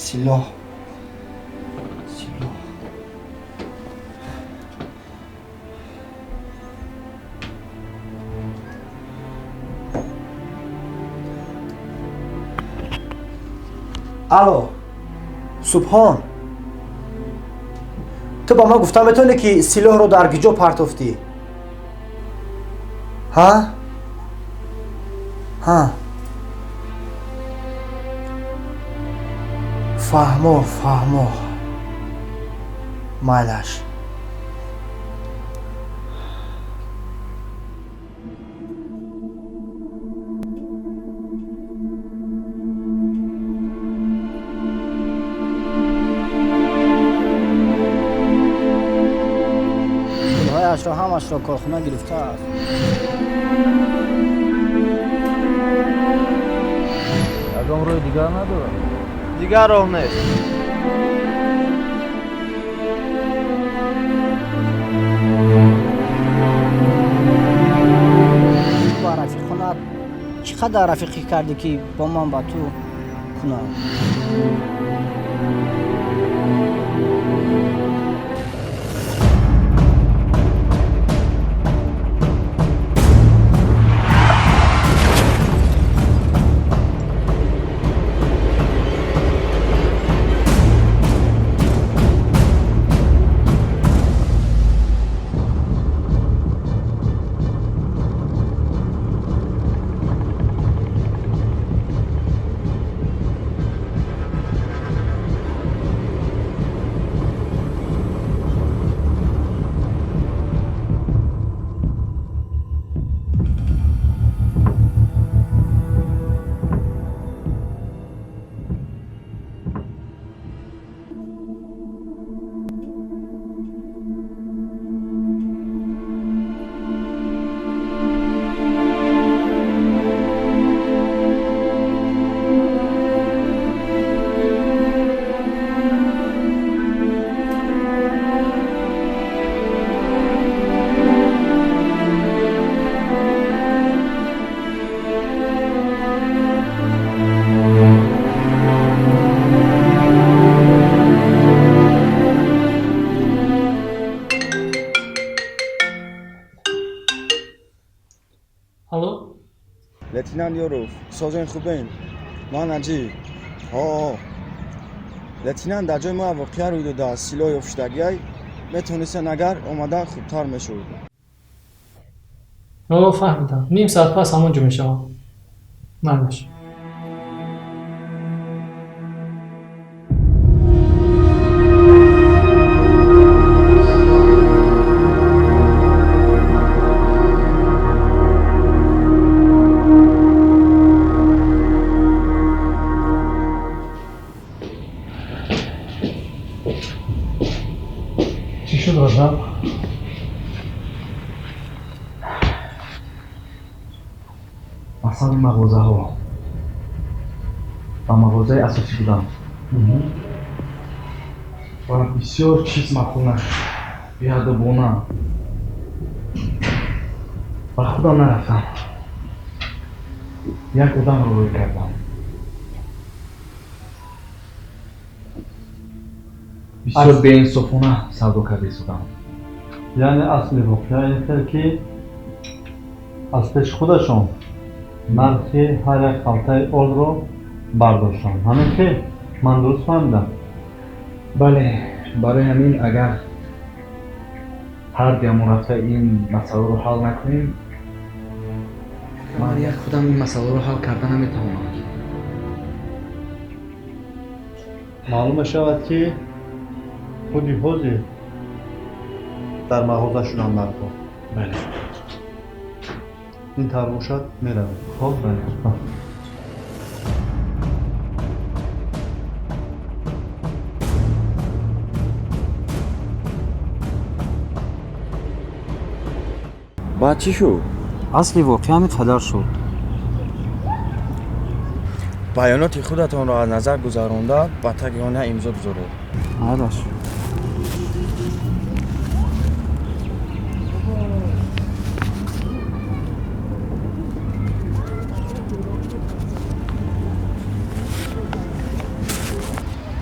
Силоҳ, силоҳ. Алло, Субҳон, ту ба ман гуфта метавонӣ, ки силоҳро дар киҷо партофтӣ? Ҳа, ҳа, фаҳмо, фаҳмо, майлаш. Пулҳояшро ҳамашро корхона гирифтааст. Ягон роҳи дигар надорад? Дигар роҳ нест. Ба рафиқонат чӣ қадар рафиқӣ кардӣ, ки бо ман ба ту кунам? Алло? Лейтенант Ёров, созен, хубен? Ман Наҷиб. Ҳо, лейтенант, дар ҷои ма воқеа рӯй додааст, силоҳ ёфтшудагиай. Метавонистен, агар омада, хубтар мешуд. О, фаҳмидам. Ним соат пас ҳамон ҷо мешавам. Майлаш. Шуд, Раҷаб? Масъалаи мағозаҳо. Ба мағозаи асосӣ будам ва бисёр чиз маъқул нашуд. Беадабона. Ба худам нарафтам. Як одамро рӯй кардам. Бисёр беинсофона савдо карда истодам. Яъне асли воқеа ин хел ки аз пеши худашон нархи ҳар як халтаи ордро бардоштанд. Ҳамин хел? Ман дуруст фаҳмидам? Бале, барои ҳамин агар ҳар дуямон рафта ин масъаларо ҳал накунем, ман як худам ин масъаларо ҳал карда наметавонам. Маълум мешавад ки худи ҳозир дар мағоза шудам нархҳо. Бале. Ин тавр бошад, меравем. Хоб, бале. Баъд чӣ шуд? Асли воқеа ҳамин қадар шуд. Баёноти худатонро аз назар гузаронда ба таги он имзо гузоред. Майлаш.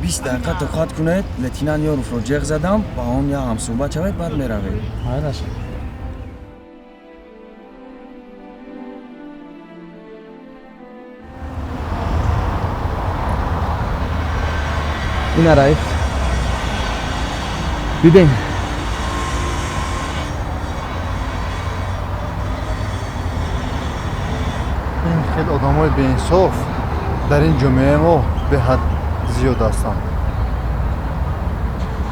Бист дақиқа тоқат кунед, лейтенант Ёровро ҷеғ задам, ба он як ҳамсӯҳбат шавед, баъд меравед. Майлаш. Ина Раиф. Бибин. Ин хел одамои беинсоф дар ин ҷомеаи мо беҳад зиёд ҳастанд.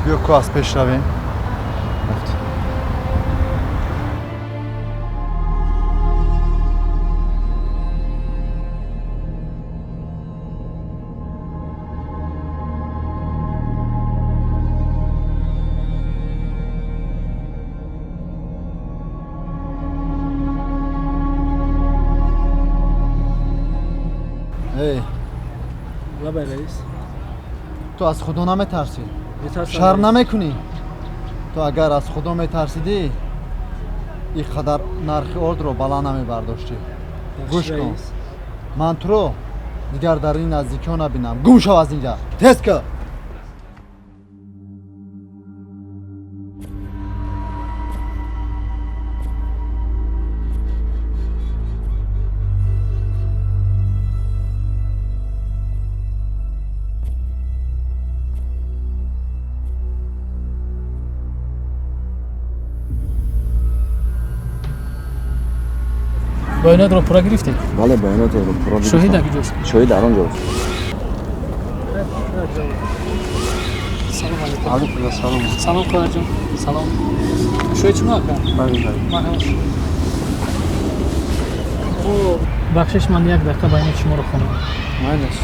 Биё ку аз пеш равем. Ту аз Худо наметарсӣ? Шарм намекунӣ? Ту агар аз Худо метарсидӣ, ин қадар нархи ордро баланд намебардоштӣ. Гӯш кун, ман туро дигар дар ин наздикиҳо набинам. Гум шав аз инҷа, тез кун. Баёнотро пурра гирифтед? Бале, баёнотро пурра гирифтам. Шоҳид дар куҷост? Шоҳид дар он ҷост. Салом алейкум. Алейкум ассалом. Салом хоҳарҷон. Салом. Шоҳид шумо ака? Бале, бале. Марҳамат. Бахшиш, ман як дақиқа баёноти шуморо хонам. Майлаш.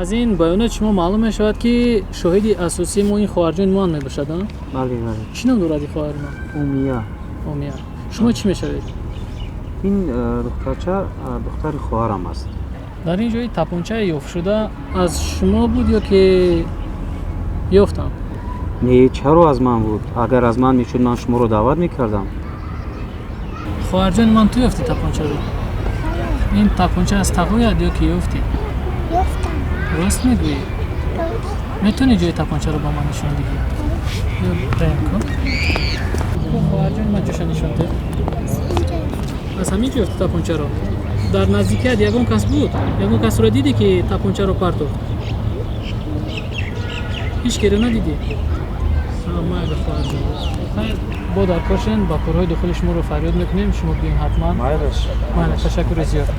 Аз ин баёнот шумо маълум мешавад ки шоҳиди асосии мо ин хоҳарҷони мо мебошад, а? Бале, бале. Чӣ ном дорад ин хоҳари мо? Умия. Умия. Шумо чӣ мешавед? Ин духтарча духтари хоҳарам аст. Дар ин ҷои тапончаи ёфтшуда аз шумо буд ё ки ёфтам? Не, чаро аз ман буд? Агар аз ман мешуд, ман шуморо даъват мекардам. Хоҳарҷони ман, ту ёфти тапончаро? Ин тапонча аз тағоят ё ки ёфтӣ? Ёфтам. Рост мегӯӣ? Метавонӣ ҷои тапончаро ба ман нишон диҳӣ? Ё раем кун. Хоҳарҷони ман, ҷоша нишон деҳ. Аз ҳамин ҷо ёфти тапончаро? Дар наздикият ягон кас буд? Ягон касро дидӣ ки тапончаро партофт? Ҳеҷ керо надидӣ? Майли хоҳарҷон. Хайр, бо дар кор шен, ба корҳои дохили шуморо фарёд мекунем, шумо биён ҳатман. Майлаш. Майли, ташаккури зиёд.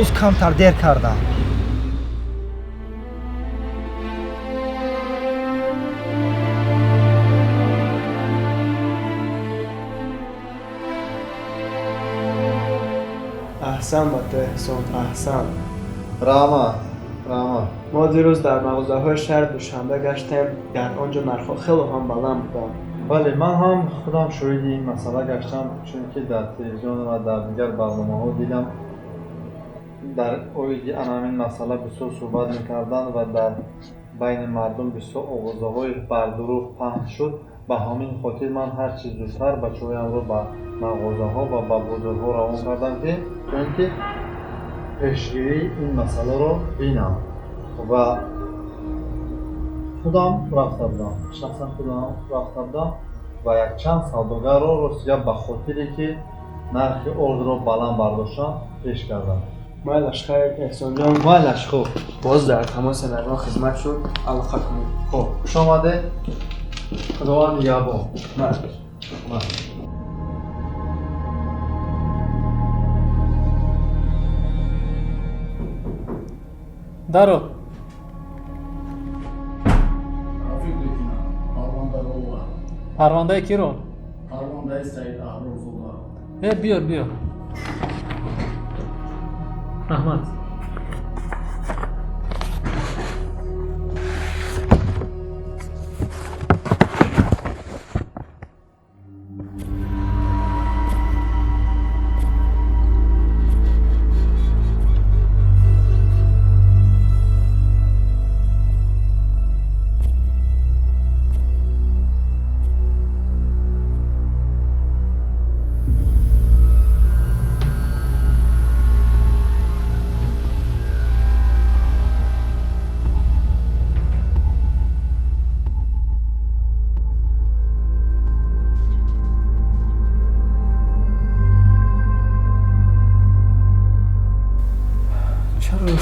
Афсӯс, камтар дер кардам. Аҳсан ба ту, Эҳсон, аҳсан. Раҳмат, раҳмат. Мо дирӯз дар мағозаҳои шаҳри Душанбе гаштем, дар он ҷо нархҳо хело ҳам баланд буданд. Бале, ман ҳам худам шоҳиди ин масъала гаштам, чунки дар телевизион ва дар дигар барномаҳо дидам, дар оиди ана ҳамин масъала бисёр суҳбат мекарданд ва дар байни мардум бисёр овозаҳои бардурӯғ паҳн шуд. Ба ҳамин хотир ман ҳарчи зудтар бачаҳоямро ба мағозаҳо ва ба бозорҳо равон кардам, ки то ин ки пешгирии ин масъаларо бинам. Ва худам рафта будам, шахсан худам рафта будам ва якчанд савдогарро ростига ба хотире ки нархи ордро баланд бардоштам пеш кардам. Майлаш, хайр, Эҳсонҷон. Майлаш, хуб. Боз дар тамоси нармон хизмат шуд, алоқа кунед. Хуб, хуш омадед. Худованд нигаҳбон. Даро. Парвандаи киро? Парвандаи Саид Аҳрорзодаро. Э, биёр, биёр. Раҳмат.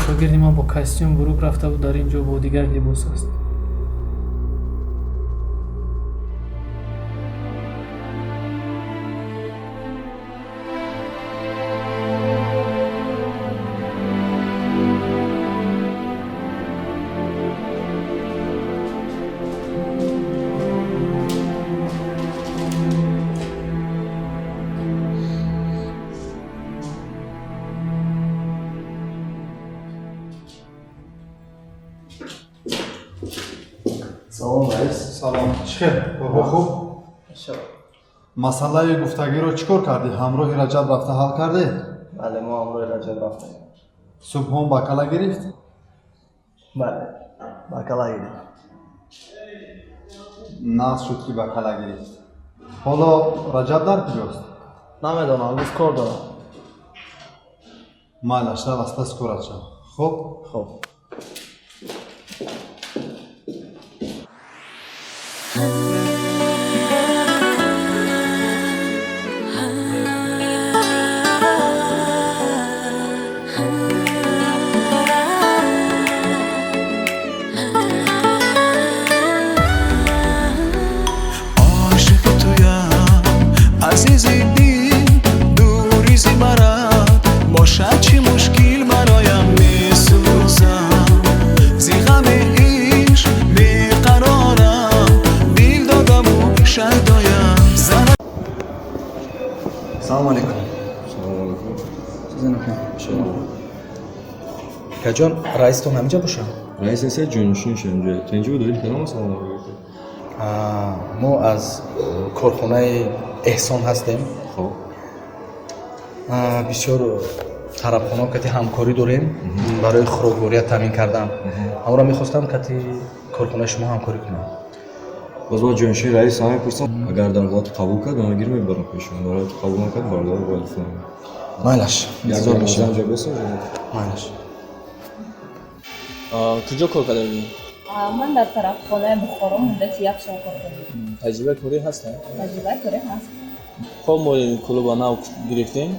Шогирди ман бо костюм бурук рафта буд, дар ин ҷо бо дигар либос аст. Салом, раис. Салом. Чӣ хел? Корҳо хуб? Масъалаи гуфтагиро чӣ кор кардӣ? Ҳамроҳи Раҷаб рафта ҳал кардӣ? Бале, мо ҳамроҳи Раҷаб рафтем. Субҳон ба кала гирифт? Бале, ба кала гирифт. Нағз шуд, ки ба кала гирифт. Ҳоло Раҷаб дар куҷост? Намедонам, гуфт кор дорам. Майлаш, рав аз паси корат шав. Хуб? Хуб. Ошиқи туям, азизи дил, дури зи барат бошад чӣ мушкил бароям месӯзам. Зи ғами ишқ беқарорам, дил додаму шайдоям. Салому алейкум. Салому алейкум. Акаҷон, раистон ҳаминҷа бошад? Раис нест, ҷонишинш ҳаминҷа. Тинҷи буд, дорид кадом масъала гирифтед? Мо аз корхонаи Эҳсон ҳастем. Хуб. Бисёр тарабхонаҳо кати ҳамкорӣ дорем барои хӯрокворият таъмин кардан. Ҳамонро мехостам кати корхонаи шумо ҳамкорӣ кунам. Боз бояд ҷонишини раис ҳам мепурсам, агар дар ҳолати қабул кард, ман гир мебарам пешон. Дар ҳолати қабул накард, бародаро бояд фаҳмам. Майлаш, интизор мешавам. Ҷо бесо. Майлаш. Куҷо кор карда будӣ? Ман дар тарабхонаи Бухоро муддати як сол кор кардам. Таҷрибаи корӣ ҳаст? Таҷрибаи корӣ ҳаст. Хоб, мо клуба нав гирифтем.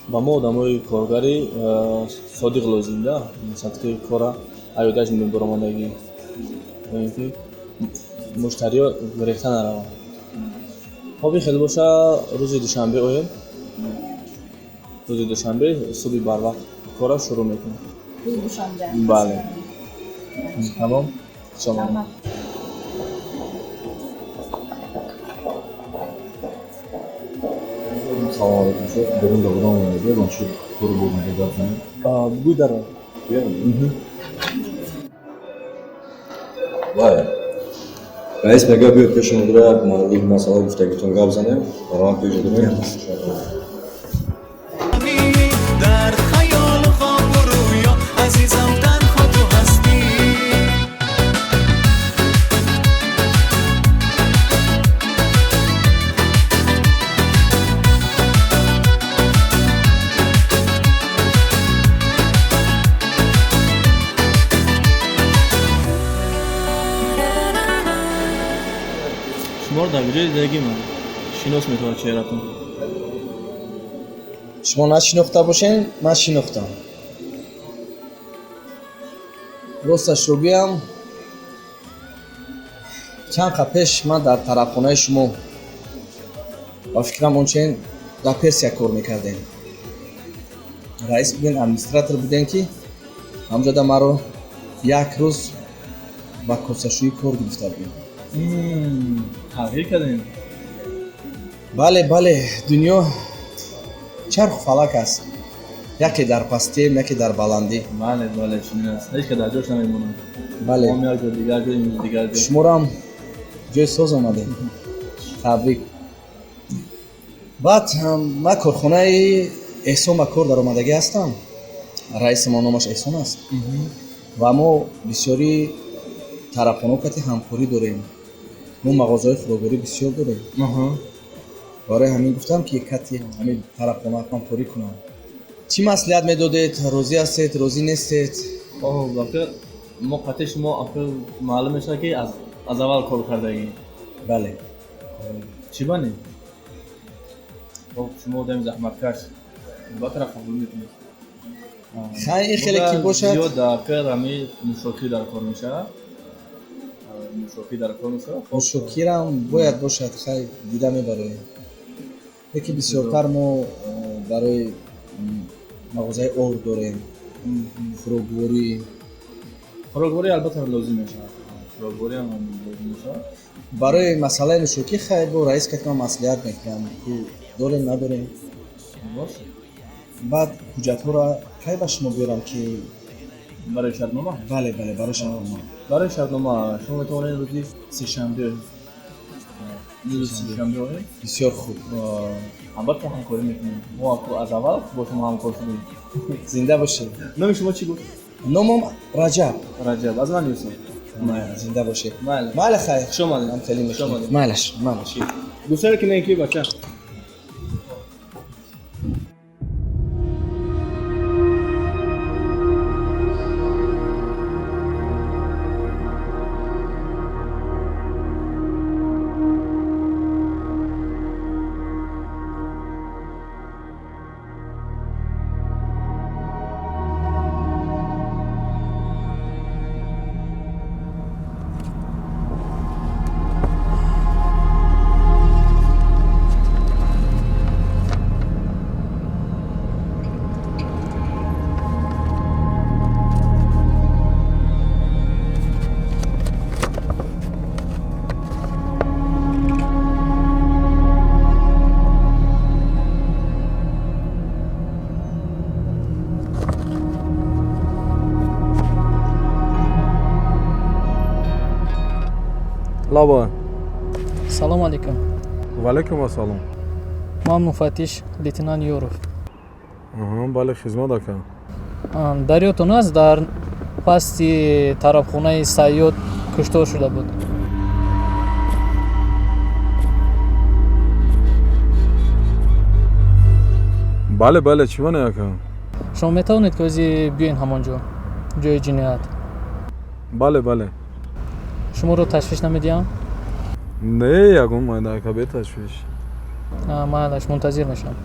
Ба мо одамои коргари содиқ лозим, да, садқи кора аёдаш мебаромадагӣ, ки муштариё гирифта нараванд. Хоб, ин хел боша, рӯзи душанбе оем. Рӯзи душанбе субҳи барвақт кора шурӯъ мекунем. Рӯзи душанбе. Бале. Тамом. Хуш омадед. Салом алейкум, шеф. Берун да будам омадагӣ, ман шуд кору бор мега гап занем. Буй даро. Вай. Раис мега биё пеши мудира як мавриди масъала гуфтагитон гап занем. Барои пеш дорем. Дар хаёлу хобу рӯё азизам танҳо ту ҳастӣ. Шуморо дар куҷои зиндагӣ ман шинос метавонад чеҳратон? Шумо нашинохта бошед, ман шинохтам. Росташро гӯям, чанд қад пеш ман дар тарабхонаи шумо ба фикрам ончен дар Персия кор мекардем. Раис будем, администратор будем, ки ҳамҷода маро як рӯз ба косашӯӣ кор гирифта будем. Тағйир кардем? Бале, бале, дунё чарху фалак аст. Яке дар пастием, яке дар баландӣ. Бале, бале, чунин аст. Ҳеҷ кас дар ҷош намемонад. Бале. Мо як ҷо, дигар ҷо, имрӯз дигар ҷо. Шуморам ҷои соз омадем. Табрик. Баъд ман корхонаи Эҳсон ба кор даромадагӣ ҳастам. Раиси мо номаш Эҳсон аст. Ва мо бисёри тарабхонаҳо кати ҳамкорӣ дорем. Мо мағозаҳои хӯрокворӣ бисёр дорем. Барои ҳамин гуфтам, ки кати ҳамин тарабхона ҳамкорӣ кунам. Чӣ маслиҳат медодед? Розӣ ҳастед, розӣ нестед? Оҳ, мо қати шумо маълум мешавад, ки аз аввал кор кардагӣ. Бале. Чӣ бани? Шумо одами заҳматкаш, албатта қабул мекунед. Хай, ин хеле ки бошад. Зиёд дар ҳамин нӯшокӣ дар кор мешавад. Нӯшокӣ дар кор мешавад. Нӯшокирам бояд бошад, хай дида мебароем. Лекин бисёртар мо барои мағозаи орд дорем, хӯрокворӣ. Хӯрокворӣ албатта лозим мешавад. Хӯрокворӣ ҳам лозим мешавад. Барои масъалаи нӯшокӣ хай бо раис кати ман маслиҳат мекунам, ки дорем, надорем. Баъд ҳуҷҷатҳоро кай ба шумо биёрам, ки барои шартнома? Бале, бале, барои шартнома. Барои шартнома шумо метавонед рӯзи сешанбе. Рӯзи сешанбе оед? Бисёр хуб. Албатта ҳамкорӣ мекунем. Мо аз аввал бо шумо ҳамкор шудем. Зинда бошед. Номи шумо чӣ буд? Номам Раҷаб. Раҷаб. Аз ман Юсуф. Зинда бошед. Майли. Майли, хайр. Хуш омадед. Ҳам хеле Хуш омадед. Майлаш, майлаш. Гуфтаре ки не ки бача. Лаба. Салом алейкум. Ва алейкум ассалом. Ман муфаттиш лейтенант Ёров. Аҳа, бале, хизмат ака. Дар ёдтон аст, дар пасти тарабхонаи Сайёд куштор шуда буд? Бале, бале, чӣ бане ака? Шумо метавонед, ки ози биёен ҳамон ҷо, ҷои ҷиноят? Бале, бале. Шуморо ташвиш намедиҳам? Не, ягон майда ака, беташвиш. Майлаш, мунтазир мешавам.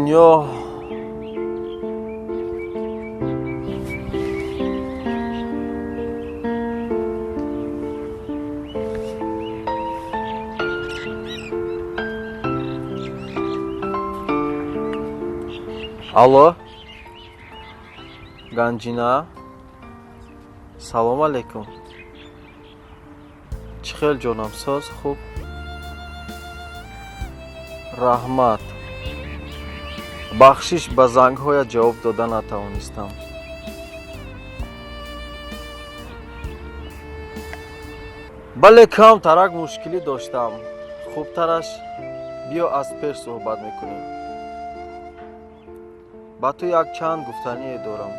Дунё. Алло, Ганҷина, салом алейкум. Чӣ хел, ҷонам, соз, хуб? Раҳмат. Бахшиш, ба зангҳоят ҷавоб дода натавонистам. Бале, камтарак мушкилӣ доштам. Хубтараш биё, аз пеш суҳбат мекунем. Ба ту якчанд гуфтание дорам.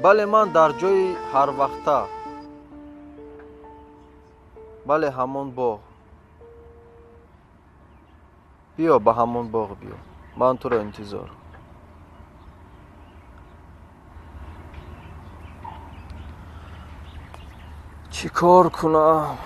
Бале, ман дар ҷои ҳарвақта. Бале, ҳамон боғ. Биё, ба ҳамон боғ биё. Ман туро интизор. Чӣ кор кунам?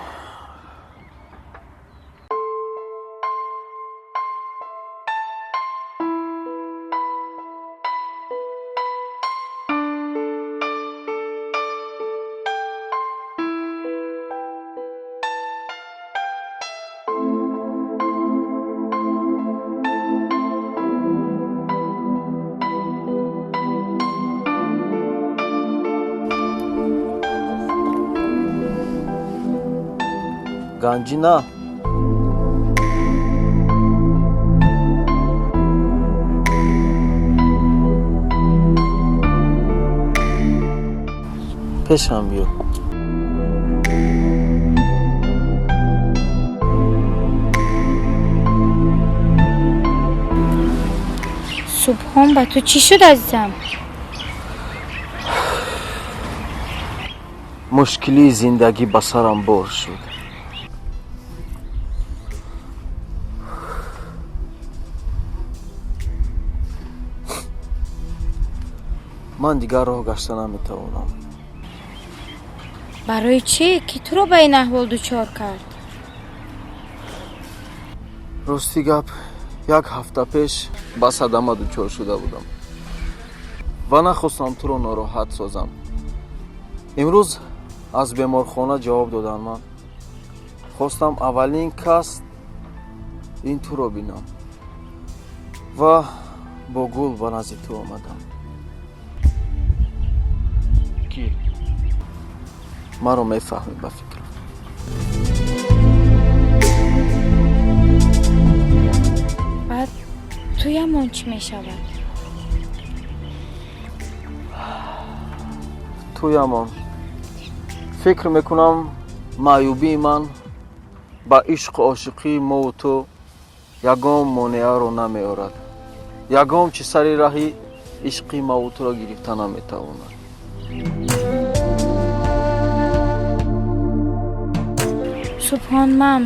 Ганҷина, пешам биё. Субҳон, ба ту чӣ шуд, азизам? Мушкилии зиндагӣ ба сарам бор шуд. Ман дигар роҳ гашта наметавонам. Барои чӣ? Ки туро ба ин аҳвол дучор кард? Рости гап, як ҳафта пеш ба садама дучор шуда будам ва нахостам туро нороҳат созам. Имрӯз аз беморхона ҷавоб доданд. Ман хостам аввалин кас ин туро бинам ва бо гул ба назди ту омадам. Маро мефаҳмӣ, ба фикрам. Баъд туямон чӣ мешавад? Туямон фикр мекунам, маъюбии ман ба ишқу ошиқии мову ту ягон монеаро намеорад. Ягон чи сари раҳи ишқи мову туро гирифта наметавонад. Субҳон, ман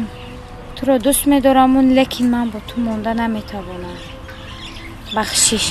туро дӯст медораму, лекин ман бо ту монда наметавонам. Бахшиш.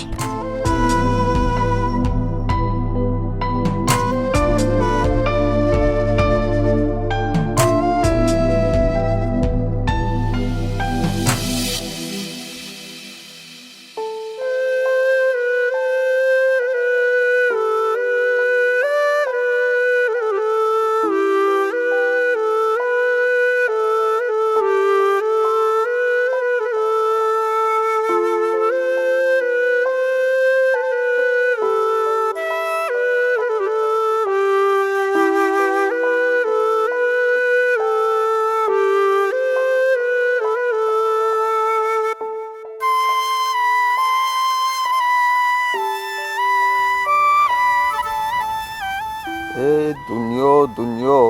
Э дунё, дунё,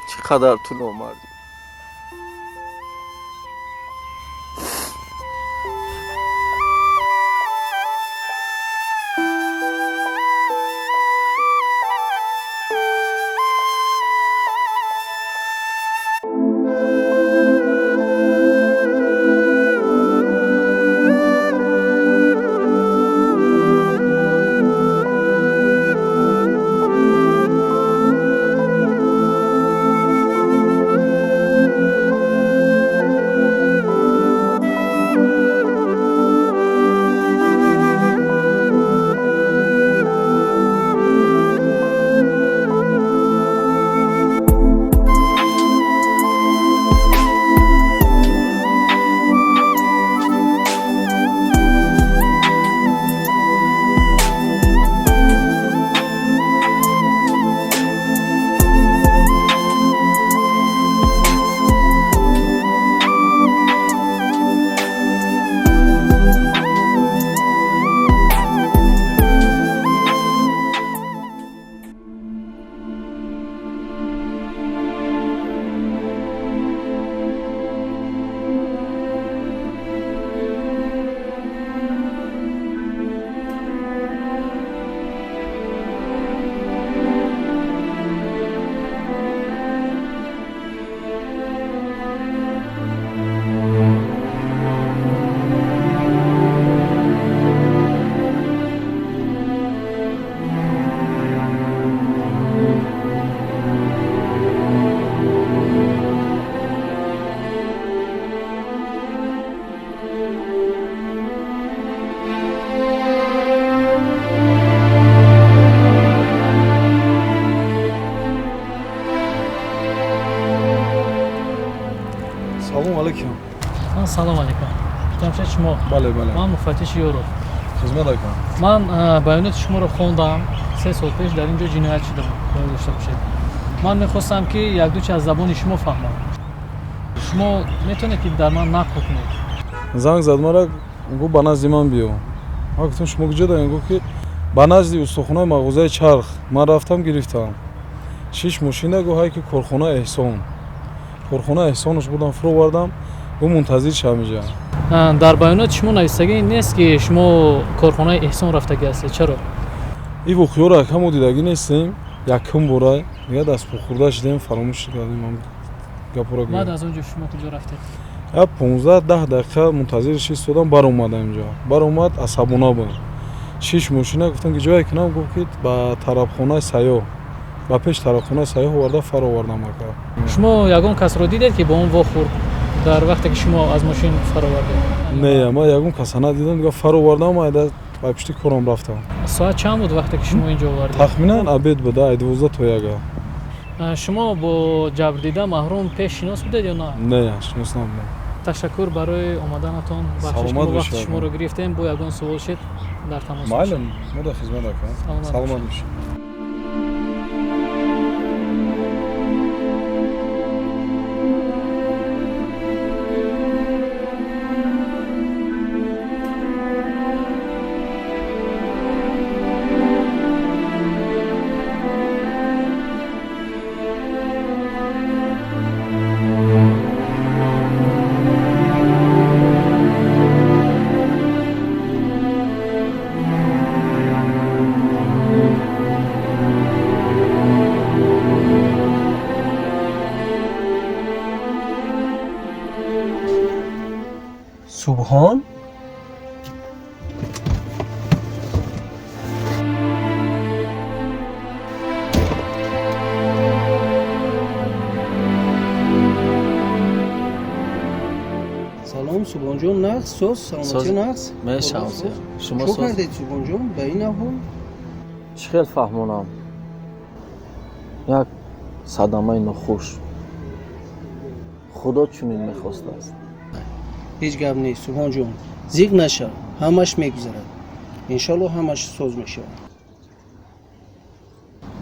чӣ қадар ту номардӣ! Салом алейкум. Ҷамшед шумо? Бале, бале. Ман муфаттиши Ёров. Хизмат ака. Ман баёноти шуморо хондам. 3 сол пеш дар ин ҷо ҷиноят шуда буд. Бояд дошта бошед. Ман мехостам ки якду чи аз забони шумо фаҳмам. Шумо метавонед ки дар ман нақл кунед? Занг зад мара, гуфт ба назди ман биё. Ман гуфтам шумо куҷо доред? Гуфт ки ба назди устохонаи мағозаи чарх. Ман рафтам гирифтам. 6 мошина гуфт ҳай ки корхона Эҳсон. Корхона Эҳсонаш будам, фуровардам. Гуфт мунтазир шав инҷа. Дар баёноти шумо навистагӣ нест ки шумо корхонаи Эҳсон рафтагӣ ҳастед. Чаро? Ин воқеаро ака мо дидагӣ нестем. Якум бора дигар дастпохӯрда шудем, фаромӯш кардем ҳам гапро гӯем. Баъд аз он ҷо шумо куҷо рафтед? 15-10 дақиқа мунтазирш истодам, баромадам инҷо. Баромад, асабона буд. 6 мошина гуфтам ки ҷое кунам, гуфт ки ба тарабхонаи сайёҳ, ба пеш тарабхонаи сайёҳ оварда фаровардам ака. Шумо ягон касро дидед ки бо он вохӯрд дар вақте ки шумо аз мошин фаровардед? Не, ман ягон каса надидам, дигар фаровардам, айда ба пишти корам рафтам. Соат чанд буд вақте ки шумо инҷо овардед? Тахминан обед буд, 12 то 1. Шумо бо ҷабрдида маҳрум пеш шинос будед ё на? Не, шинос набудам. Ташаккур барои омаданатон. Бахшиш ки мо вақти шуморо гирифтем. Бо ягон суол шид дар тамос бошед. Майли, мо дар хизмат ака. Саломат бошед. Субҳон? Салом, Субҳонҷон, нағз, соз, саломатӣ нағз? Мешавам, шумо чӣ кардед, Субҳонҷон, ба ин аҳвол? Чӣ хел фаҳмонам? Як садамаи нохуш. Худо чунин мехостааст. Ҳеҷ гап нест, Субҳонҷон, зиқ нашав, ҳамаш мегузарад. Иншаллоҳ ҳамаш соз мешавад.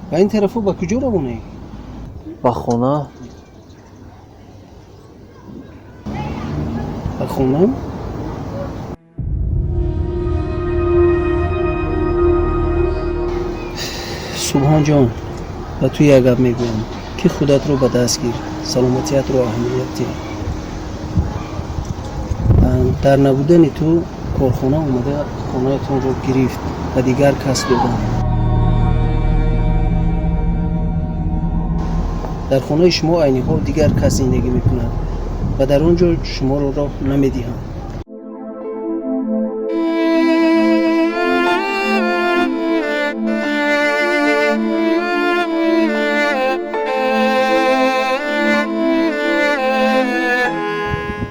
Ба ин тарафо ба куҷо равонӣ? Ба хона. Ба хона? Субҳонҷон, ба ту як гап мегӯям, ки худатро ба даст гир, саломатиятро аҳамият диҳ. Дар набудани ту корхона омада хонаатонро гирифт ва дигар кас доданд. Дар хонаи шумо айни ҳол дигар кас зиндагӣ мекунад ва дар он ҷо шуморо роҳ намедиҳанд.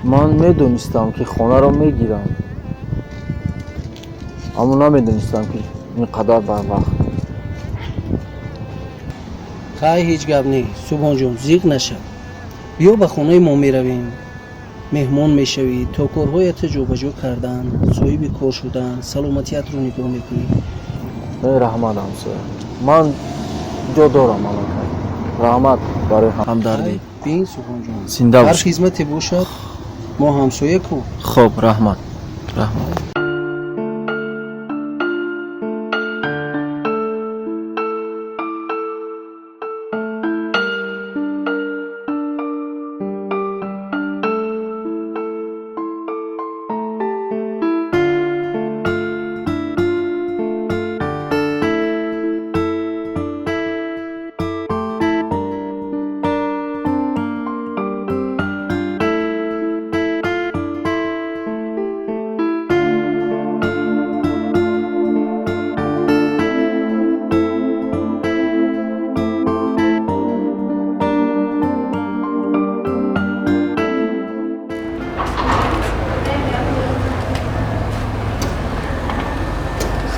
Ман медонистам, ки хонаро мегирам, аммо намедонистам, ки ин қадар барвақт. Хай, ҳеҷ гап нест, Субҳонҷон, зиқ нашав. Биё ба хонаи мо меравем, меҳмон мешавӣ, то корҳоятро ҷобаҷо кардан, соҳиби кор шудан, саломатиятро нигоҳ мекунӣ. Раҳмат, ҳамсоя, ман ҷо дорам аллакай. Раҳмат барои ҳамдардӣ. Бин, Субҳонҷон, зинда ҳар бош. хизмате бошад, мо ҳамсоя ку. Хоб, раҳмат, раҳмат.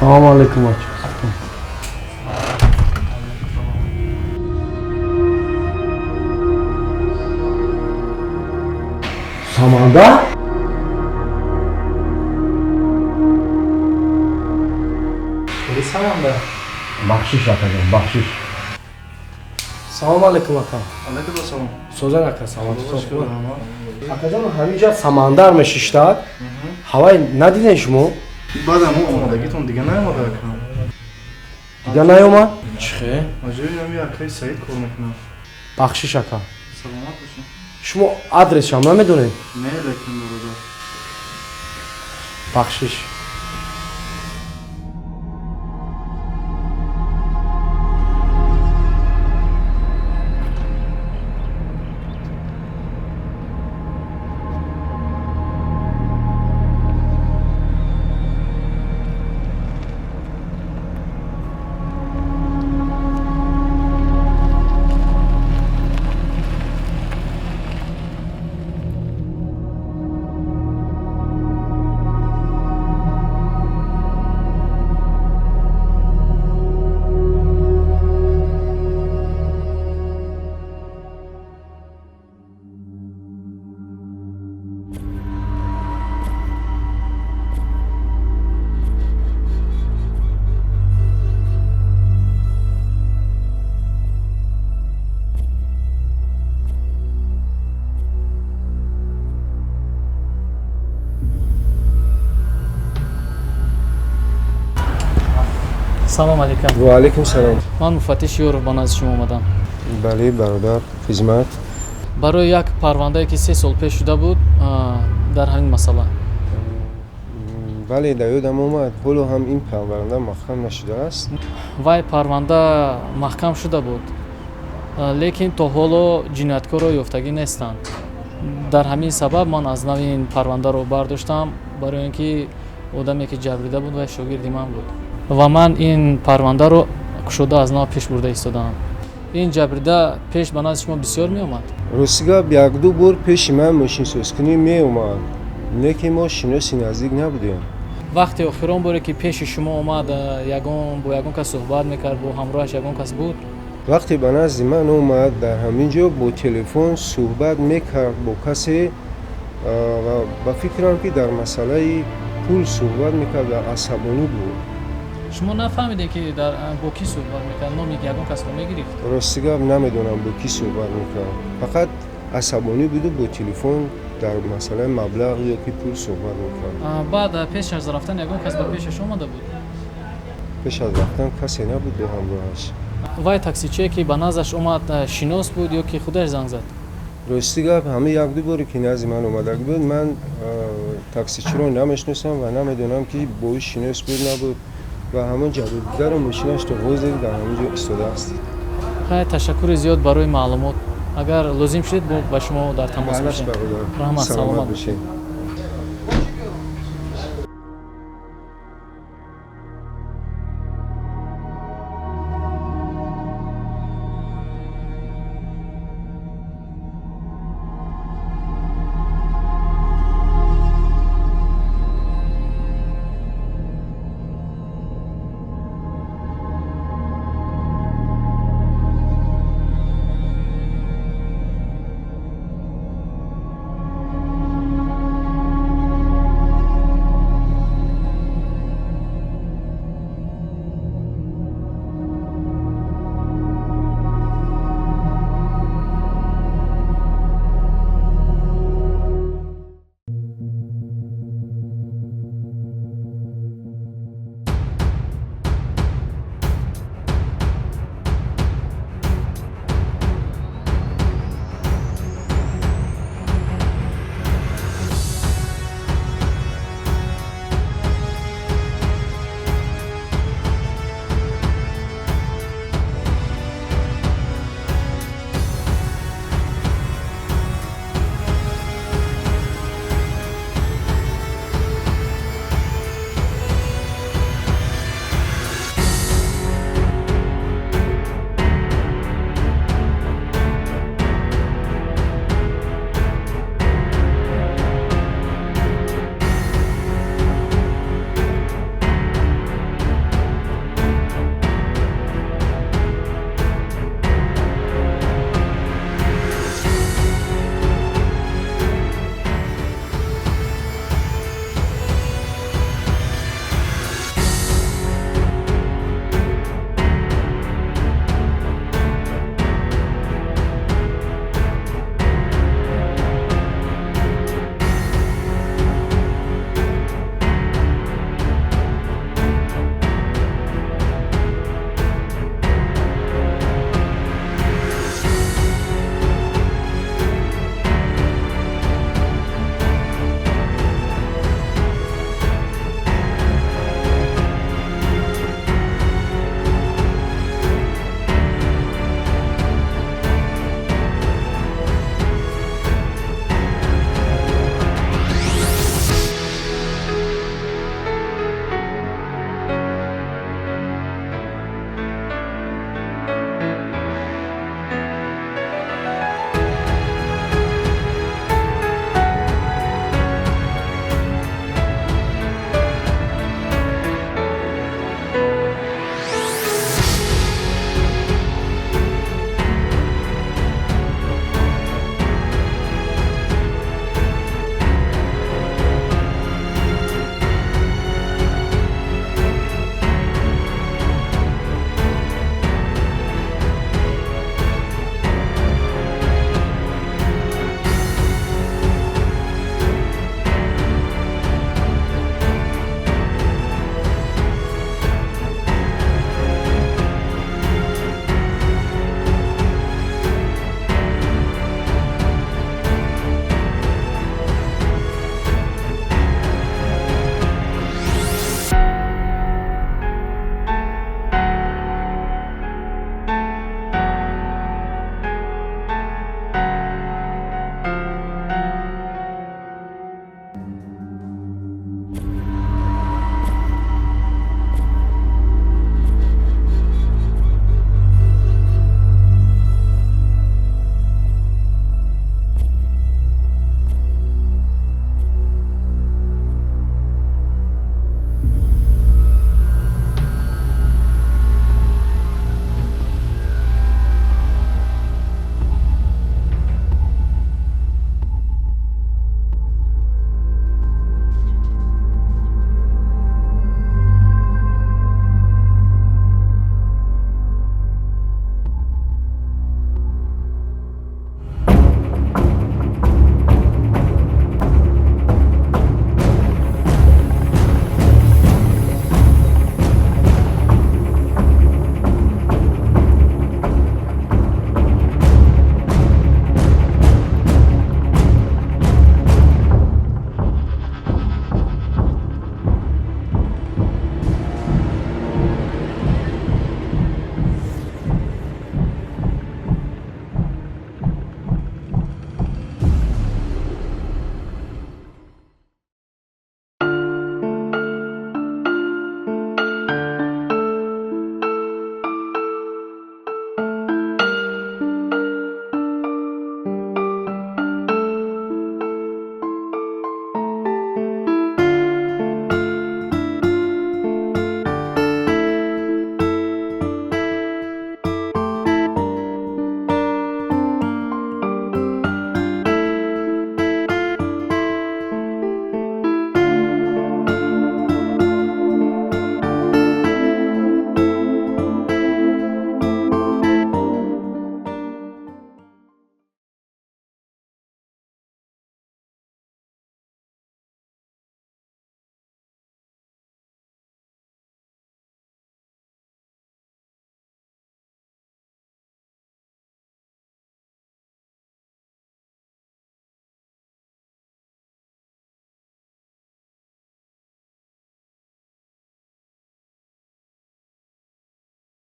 Салом алейкум, бача. Саманда? ака. Бахшиш, акаҷон, бахшиш. Салом алейкум, ака. Алейкум ассалом. Созан, ака, саломатитон хуб? Акаҷон, ҳаминҷа Самандар мешиштад, ҳавай надидем шумо? Баъд ҳамон омодагитон дига наомада, ака. Дига наёмад? Чӣ хе? Маҷои ҳами акаи Саид кор мекунад. Бахшиш, ака. Саломат бошед. Шумо адресшам намедонед? Не, лекин, бародар. Бахшиш. Салом алейкум. Ва алейкум салом. Ман муфаттиш Ёров, ба назди шумо омадам. Бале, бародар, хизмат. Барои як парвандае, ки 3 сол пеш шуда буд, дар ҳамин масъала. Бале, дар ёдам омад. Ҳоло ҳам ин парванда маҳкам нашудааст? Вай парванда маҳкам шуда буд, лекин то ҳоло ҷинояткорро ёфтагӣ нестанд. Дар ҳамин сабаб ман аз нави ин парвандаро бардоштам, барои ин ки одаме, ки ҷабрида буд, вай шогирди ман буд ва ман ин парвандаро кушода аз нав пеш бурда истодаам. Ин ҷабрида пеш ба назди шумо бисёр меомад? Рости гап, якду бор пеши ман мошинсозкунӣ меомад, лекин мо шиноси наздик набудем. Вақте охирон боре, ки пеши шумо омад, ягон бо ягон кас суҳбат мекард, бо ҳамроҳаш ягон кас буд? Вақте ба назди ман омад, дар ҳамин ҷо бо телефон суҳбат мекард бо касе ва ба фикрам, ки дар масъалаи пул суҳбат мекард ва асабонӣ буд. Шумо нафаҳмиде, ки бо кӣ суҳбат мекард, номи ягон касро мегирифт? Рости гап, намедонам, бо кӣ суҳбат мекард. Фақат асабонӣ буду бо телефон дар масъалаи маблағ ё ки пул суҳбат мекард. Баъд пеш аз рафтан ягон кас ба пешаш омада буд? Пеш аз рафтан касе набуд бо ҳамроҳаш. Вай таксичие, ки ба наздаш омад, шинос буд ё ки худаш занг зад? Рости гап, ҳамин якду боре, ки назди ман омада буд, ман таксичиро намешиносам ва намедонам, ки бо ӯ шинос буд, набуд. Ва ҳамон ҷабрдидаро мошинаш то ҳозир дар ҳамин ҷо истодааст. Хай, ташаккури зиёд барои маълумот. Агар лозим шудед, ба шумо дар тамос мешавем. Раҳмат, саломат. Бошед.